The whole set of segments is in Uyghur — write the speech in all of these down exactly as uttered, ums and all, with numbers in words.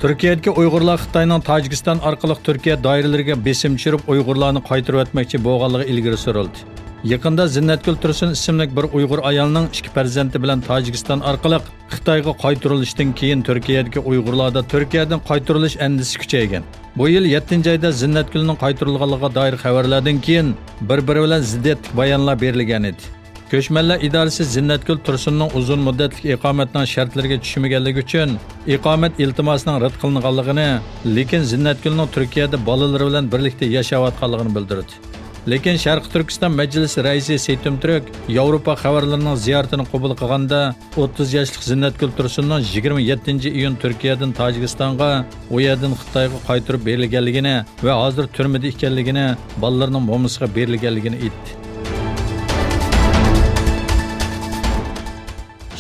تۈركىيەدىكى ئۇيغۇرلار خىتاينىڭ تاجىكىستان ئارقىلىق تۈركىيە دائىرىلىرىگە بېسىم چۈشۈرۈپ، ئۇيغۇرلارنى قايتۇرۇۋەتمەكچى بولغانلىقى ئىلگىرى سۈرۈلدى. يېقىندا زىننەتگۈل تۇرسۇن ئىسىملىك بىر ئۇيغۇر ئايالنىڭ ئىككى پەرزەنتى بىلەن تاجىكىستان ئارقىلىق خىتايغا قايتۇرۇلۇشتىن كېيىن، تۈركىيەدىكى ئۇيغۇرلاردا تۈركىيەدىن قايتۇرۇلۇش ئەندىشىسى كۈچەيگەن. بۇ يىل يەتتىنچى ئايدا زىننەتگۈلنىڭ قايتۇرۇلغانلىقىغا دائىر خەۋەرلەردىن كېيىن، بىر-بىرى بىلەن زىددىيەتلىك بايانلار بېرىلگەن ئىدى. كۆچمەنلەر ئىدارىسى زىننەتگۈل تۇرسۇننىڭ ئۇزۇن مۇددەتلىك ئىقامەتنىڭ شەرتلىرىگە چۈشمىگەنلىكى ئۈچۈن، ئىقامەت ئىلتىماسىنىڭ رەت قىلىنغانلىقىنى، لېكىن زىننەتگۈلنىڭ تۈركىيەدە بالىلىرى بىلەن بىرلىكتە ياشاۋاتقانلىقىنى بىلدۈردى. لېكىن شەرقىي تۈركىستان مەجلىسى رەئىسى سېيتۇم تۈرك ياۋروپا خەۋەرلىرىنىڭ زىيارىتىنى قوبۇل قىلغاندا، ئوتتۇز ياشلىق زىننەتگۈل تۇرسۇننىڭ يىگىرمە يەتتىنچى ئىيۇن تۈركىيەدىن تاجىكىستانغا، ئۇ يەردىن خىتايغا قايتۇرۇپ بېرىلگەنلىكىنى ۋە ھازىر تۈرمىدە ئىكەنلىكىنى بالىلىرىنىڭ مومىسىغا بېرىلگەنلىكىنى ئېيتتى.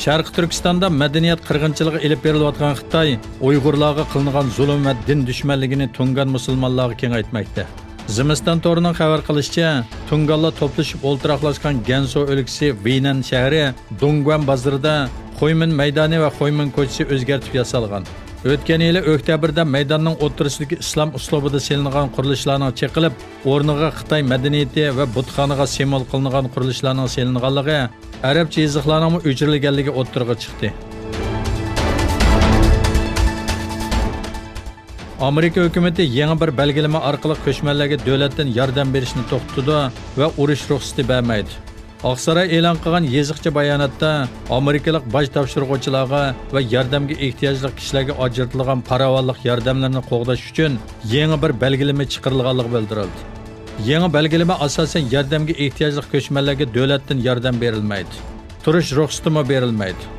شەرقىي تۈركىستاندا مەدەنىيەت قىرغىنچىلىقى ئېلىپ بېرىلىۋاتقان خىتاي ئۇيغۇرلارغا قىلىنغان زۇلۇم ۋە دىن دۈشمەنلىكىنى تۇڭگان مۇسۇلمانلارغا كېڭەيتمەكتە. زىمىستان تورىنىڭ خەۋەر قىلىشىچە، تۇڭگانلار توپلىشىپ ئولتۇراقلاشقان گەنسۇ ئۆلكىسى ۋېينەن شەھىرى دۇڭگۇەن بازىرىدا خۇيمىن مەيدانى ۋە خۇيمىن كوچىسى ئۆزگەرتىپ ياسالغان. ئۆتكەن يىلى ئۆكتەبىردە مەيداننىڭ ئوتتۇرىسىدىكى ئىسلام ئۇسلۇبىدا سېلىنغان قۇرۇلۇشلارنىڭ چېقىلىپ، ئورنىغا خىتاي مەدەنىيىتى ۋە بۇتخانىغا سىمۋول قىلىنغان قۇرۇلۇشلارنىڭ سېلىنغانلىقى، ئەرەبچە يېزىقلارنىڭمۇ ئۆچۈرۈلگەنلىكى ئوتتۇرىغا چىقتى. ئامېرىكا ھۆكۈمىتى يېڭى بىر بەلگىلىمە ئارقىلىق كۆچمەنلەرگە دۆلەتتىن ياردەم بېرىشنى توختىتىدۇ ۋە ئۇرۇش رۇخسىتى بەرمەيدۇ. ئاقساراي ئېلان قىلغان يېزىقچە باياناتتا، ئامېرىكىلىق باج تاپشۇرغۇچىلارغا ۋە ياردەمگە ئېھتىياجلىق كىشىلەرگە ئاجرىتىلغان پاراۋانلىق ياردەملىرىنى قوغداش ئۈچۈن يېڭى بىر بەلگىلىمە چىقىرىلغانلىقى بىلدۈرۈلدى. يېڭى بەلگىلىمە ئاساسەن ياردەمگە ئېھتىياجلىق كۆچمەنلەرگە دۆلەتتىن ياردەم بېرىلمەيدۇ. تۇرۇش رۇخسىتىمۇ بېرىلمەيدۇ.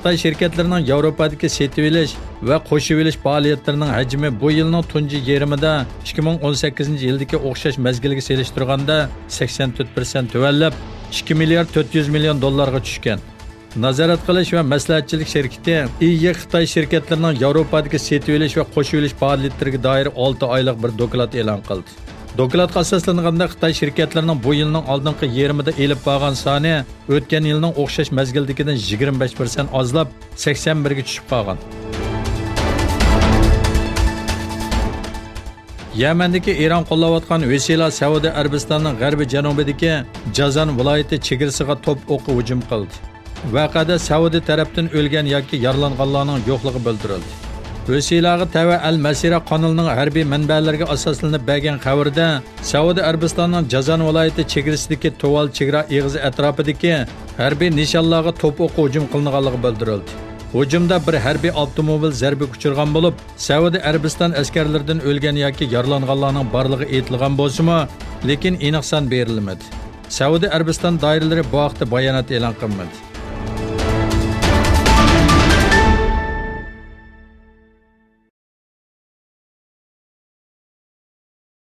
خىتاي شىركەتلىرىنىڭ ياۋروپادىكى سېتىۋېلىش ۋە قوشۇۋېلىش پائالىيەتلىرىنىڭ ھەجمى بۇ يىلنىڭ تۇنجى يېرىمىدا ئىككى مىڭ ئون سەككىزىنچى يىلدىكى ئوخشاش مەزگىلگە سېلىشتۇرغاندا سەكسەن تۆت پىرسەنت تۆۋەنلەپ، ئىككى مىليارد تۆت يۈز مىليون دوللارغا چۈشكەن. نازارەت قىلىش ۋە مەسلىھەتچىلىك شىركىتى ئىي يې خىتاي شىركەتلىرىنىڭ ياۋروپادىكى سېتىۋېلىش ۋە قوشۇۋېلىش پائالىيەتلىرىگە دائىر ئالتە ئايلىق بىر دوكلات ئېلان قىلدى. دوكلاتقا ئاساسلانغاندا، خىتاي شىركەتلىرىنىڭ بۇ يىلنىڭ ئالدىنقى يېرىمىدا ئېلىپ بارغان سانى ئۆتكەن يىلنىڭ ئوخشاش مەزگىلدىكىدىن يىگىرمە بەش پىرسەنت ئازلاپ، سەكسەن بىرگە چۈشۈپ قالغان. يەمەندىكى ئىران قوللاۋاتقان ھۇسىلار سەئۇدى ئەرەبىستاننىڭ غەربىي جەنۇبىدىكى جازان ۋىلايىتى چېگرىسىغا توپ ئوقى ھۇجۇم قىلدى. ۋەقەدە سەئۇدى تەرەپتىن ئۆلگەن ياكى يارىلانغانلارنىڭ يوقلۇقى بىلدۈرۈلدى. ھۇسىلارغا تەۋە ئەل مەسىرە قانىلىنىڭ ھەربىي مەنبەلىرىگە ئاساسلىنىپ بەرگەن خەۋىرىدە، سەئۇدى ئەرەبىستاننىڭ جازان ۋىلايىتى چېگرىسىدىكى تۇۋال چېگرا ئېغىزى ئەتراپىدىكى ھەربىي نىشانلارغا توپ ئوقى ھۇجۇم قىلىنغانلىقى بىلدۈرۈلدى. ھۇجۇمدا بىر ھەربىي ئاپتوموبىل زەربىگە ئۇچرىغان بولۇپ، سەئۇدى ئەرەبىستان ئەسكەرلىرىدىن ئۆلگەن ياكى يارىلانغانلارنىڭ بارلىقى ئېيتىلغان بولسىمۇ، لېكىن ئېنىق سان بېرىلمىدى. سەئۇدى ئەرەبىستان دائىرىلىرى بۇ ھەقتە بايانات ئېلان قىلمىدى.